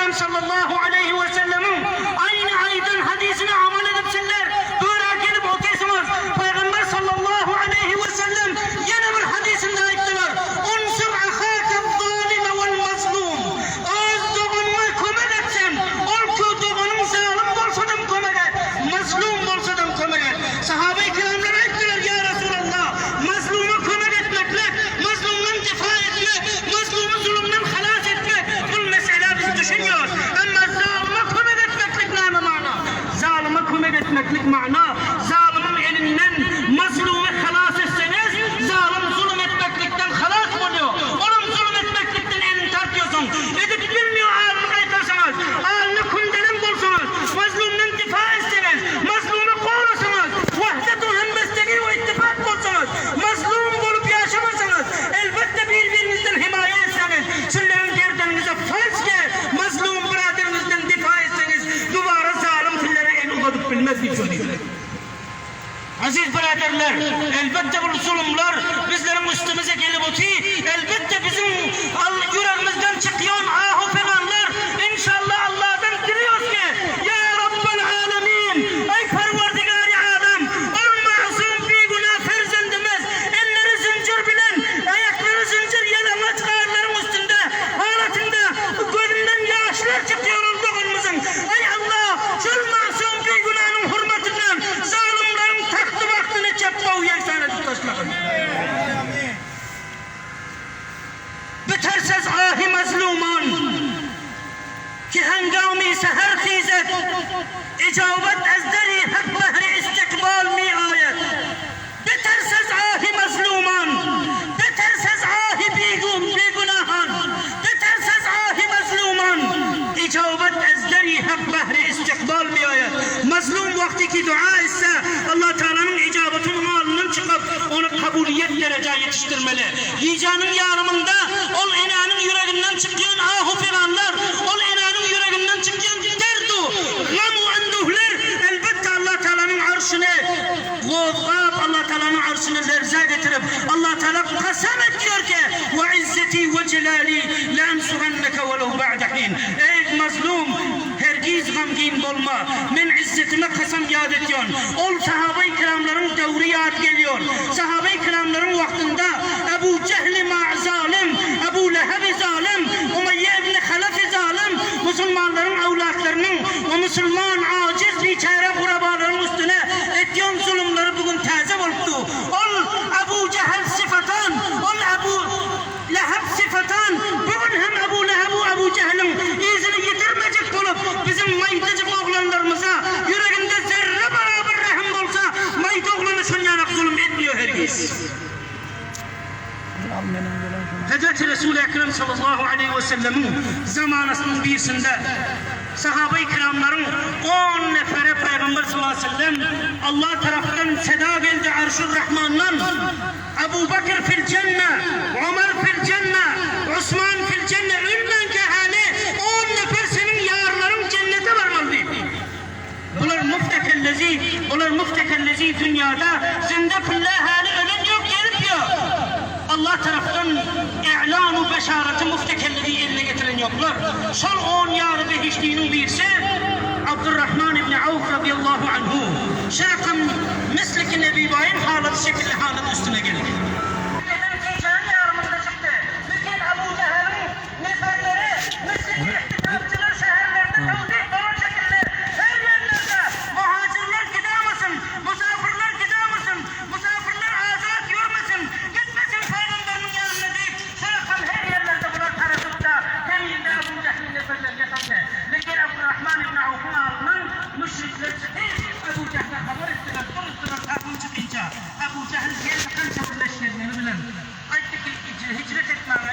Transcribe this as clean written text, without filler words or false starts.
Ekrem sallallahu aleýhi we sellemiň aýny aýdan hadysyna amal edipsiňler, böra gelip otyrsyňyz. Pygamber sallallahu aleýhi we sellem ýene bir hadysynda aýtdylar, Unsur ahake-z-zalime wal-mazlum, Öz doganyňa kömek et sen, ol ki doganyň zalym bolsadam kömek et, mazlum bolsadam kömek et. Sahabeýi kiramlar aýtdylar, Ýa Resulallah, mazluma kömek etmeklik, mazlumdan difa etmek, mazlumy zulumdan halas etmek, bul meselä biz düşünýäris. Emma zalyma kömek etmeklik näme mana? Zalyma kömek etmeklik mana, zalymyň elinden mazlumy halas etseňiz, zalym zulum etmeklikden halas bolýar. Olam zulum etmeklikden elini tartýarsyň. Edip bilmeýär alyny gaýtarsaňyz, alyna kündelen bolsaňyz, mazlumdan difa etseňiz, mazlumy gorasaňyz, wahdat-u hembestegi we ittifak bolsaňyz, mazlum bolup ýaşamasaňyz, elbetde bir-biriňizden hemaýa etseňiz, sizleriň gerdeniňize farz ki, mazlum byraderiňizden difa etseňiz, dubara zalym sizlere el uzadyp bilmez diýip söz. Aziz byraderler, elbetde bul zulumlar bizleriň üstümize gelip oty, elbetde biziň ýüregimizden çykýan ahu pyganlar, inşallah Allahdan diliýos ki, Ýa Rabbal Alemin, eý Perwerdigary Alem, ol masum bigünä perzendimiz elleri zünjür bilen, aýaklary zünjür ýalaňaç garlaryň üstünde halatynda gözünden ýaşlar çykýar ol doganymyzyň, eý Allah, şol masum bigünäniň hurmatyndan zalymlaryň tagty-bagtyny çepbe-u ýegsan edip taşlagyn. Bitersiz ahy mazluman, ki hengami seher hizet, Ijabat ez deri hak behri istikbal mi aýet. Bitersiz ahy mazluman, bitersiz ahy bigünahan, Bitersiz ahy mazluman, Ijabat ez deri hak behri istikbal mi aýet. Mazlum wagty ki dua etse, Allah Tagalanyň ijabaty onuň alnyndan çykyp, ony kabulyýet derejä ýetişdirmeli. Gijäniň ýarymynda ol enäniň ýüreginden çykýan ahu-pyganlar, ol enäniň ýüreginden çykýan derdu, gamu enduhler elbetde Allah Tagalanyň arşyny gozgap, Allah Tagalanyň arşyny lerzä getirip, Allah Tagala kasam etýär ki, We izzeti we jelali le ensurenneke welew ba'de hin. Eý mazlum, hergiz gamgyn bolma, men izzetime kasam ýat etýän. Ol sahabeýi kiramlaryň döwri ýat gelýär. Sahabeýi kiramlaryň wagtynda Ebu Jehli zalym, Ebu Lehebi zalym, Umeýýe ibni Halefi zalym musulmanlaryň öwlatlarynyň we musulman ajiz biçäre gurabalaryň üstüne etýän zulumlary bu gün täze bolupdy. Ol Ebu Jehel syfatan, ol Ebu Leheb syfatan, bu gün hem Ebu Lehebu Ebu Jeheliň yzyny ýitirmejek bolup, biziň maýdajyk oglanlarymyza ýüreginde zerre barabar rehim bolsa, maýda oglana şonýanak zulum etmiýo hergiz. Hezreti Resuly Ekrem sallallahu aleýhi we sellemiň zamanasynyň birisinde sahabeýi kiramlaryň on nefere Pygamber sallallahu aleýhi we sellem Allah tarapdan seda geldi Arşur Rahmandan, Abu Bakr fil jenne, Omar fil jenne, Osman fil jenne ölmänkä häli on nefer seniň ýarlaryň jennete barmaly diýip. Bular muftekellezi, bular muftekellezi dünýada zinde pille häli ölen ýok gelip ýok. Allah tarapdan i'lanu beşaraty muftekellezi eline getiren ýoklar. Şol on ýary behişdiniň birisi Abdurrahman ibni Awf radyýallahu anhu. Şakam misliki Nebibaýyň halaty şekilli halat üstüne geldi. Eden gijäniň ýarymynda çykdy. Lekin Abu Jäheliň neferleri misliki ihtisapçylar şäherlerinde tawzih bolan şekilde her ýerlerde muhajirler gidamasyn, musafirler gidamasyn, musafirler azat ýörmesin, gitmesin pygamberiniň ýanyna diýip, şakam her ýerlerde bular taradypda heminde Abu Jähliň neferleri ýatandy. Lekin Abdurrahman ibn Awfyň alnyndan müşrikler çyky.